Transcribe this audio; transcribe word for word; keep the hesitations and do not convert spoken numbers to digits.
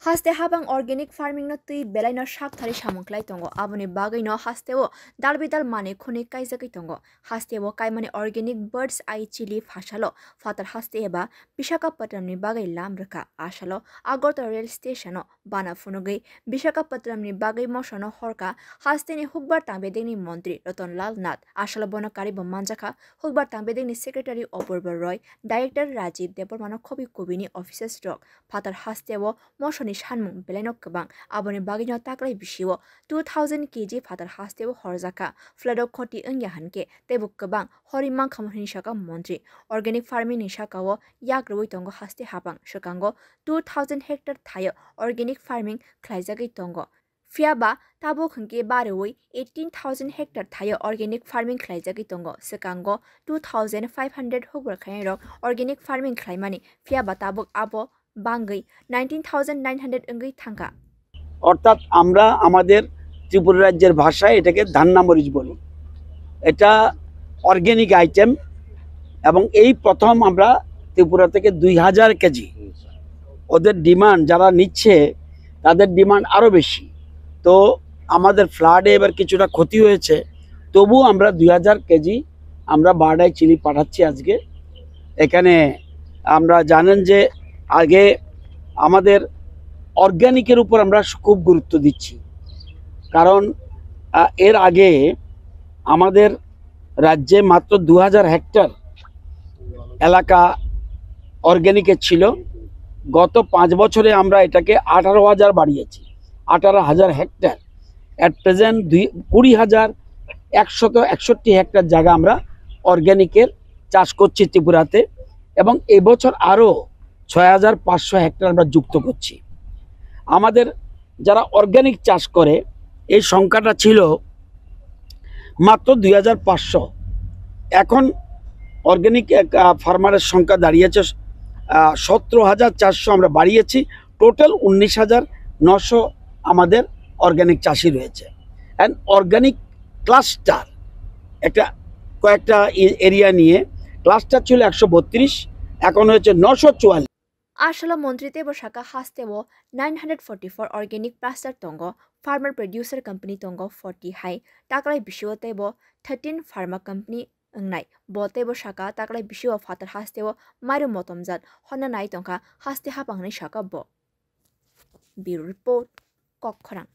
Haste habang organic farming no twi belai no sak thari samung khlai tongo, aboni bagwi no haste o dal bidal manwi khwnwi kaijagwi tongo. Haste o kaimani organic bird's eye chili phasalo phatar haste eba Visakhapatnam ni bagwi lam rwkha. Asalo Agartala rail station o bana phunugwi Visakhapatnam ni bagwi moso no horkha. Haste ni hukbar tangbedeng ni montri Ratan Lal Nath, asalo bono karwi bo manjakha hukbar tangbedeng ni secretary Apurba Roy, director Rajiv Debbarma no khobwi kubui ni officers rok phatar haste o moso ni sanmung belai no kwbang, aboni bagwi no taklai bisi o two thousand K G phatar haste o horjakha. Flood o khoti wngya hinkhe teibo kwbang horwi mankha hwnwi sakha montri. Organic farming ni saka o yak rwui tongo haste habang, swkango two thousand hectare thaio organic farming khlaijagwi tongo. Phiyaba tabuk hinkhe barwi eighteen thousand hectare thaio organic farming khlaijagwi tongo. Swkango two thousand five hundred hukbar khainai rok organic farming khlaimani, phiyaba tabuk abo bangwi nineteen thousand nine hundred wngwi thangkha. অর্থাৎ আমরা আমাদের ত্রিপুরা রাজ্যের ভাষায় এটাকে ধান্না মরিচ বলি। এটা অর্গ্যানিক আইটেম এবং এই প্রথম আমরা ত্রিপুরা থেকে দুই হাজার কেজি, ওদের ডিমান্ড যারা নিচ্ছে তাদের ডিমান্ড আরও বেশি। তো আমাদের ফ্লাডে এবার কিছুটা ক্ষতি হয়েছে, তবুও আমরা দুই হাজার কেজি আমরা বার্ড আই চিলি পাঠাচ্ছি আজকে। এখানে আমরা জানেন যে আগে আমাদের অর্গ্যানিকের উপর আমরা খুব গুরুত্ব দিচ্ছি, কারণ আহ, এর আগে আমাদের রাজ্যে মাত্র দু হাজার হেক্টর এলাকা অর্গ্যানিকের ছিল। গত পাঁচ বছরে আমরা এটাকে আঠারো হাজার বাড়িয়েছি, আঠারো হাজার হেক্টর। অ্যাট প্রেজেন্ট দুই কুড়ি হাজার একশত একষট্টি হেক্টর জায়গা আমরা অর্গ্যানিকের চাষ করছি ত্রিপুরাতে, এবং এবছর আরও ছয় হাজার পাঁচশো হেক্টর আমরা যুক্ত করছি। আমাদের যারা অর্গ্যানিক চাষ করে, এই সংখ্যাটা ছিল মাত্র দুই হাজার পাঁচশো। এখন অর্গ্যানিক ফার্মারের সংখ্যা দাঁড়িয়েছে সতেরো হাজার চারশো, আমরা বাড়িয়েছি। টোটাল উনিশ হাজার নশো আমাদের অর্গ্যানিক চাষি রয়েছে। অ্যান্ড অর্গ্যানিক ক্লাস্টার একটা কয়েকটা এরিয়া নিয়ে ক্লাস্টার ছিল একশো বত্রিশ, এখন হয়েছে নশো চুয়াল্লিশ। Asalo montri teibo saka haste o nine hundred forty four organic cluster tongo, farmer producer company tongo forty hai, taklai bisio teibo thirteen pharma company wngnai. Bo teibo saka taklai bisio phatar haste o mairum motomjat honna nai tongkha haste hapang hwnwi saka bo. Bureau Report, Kokkhorang.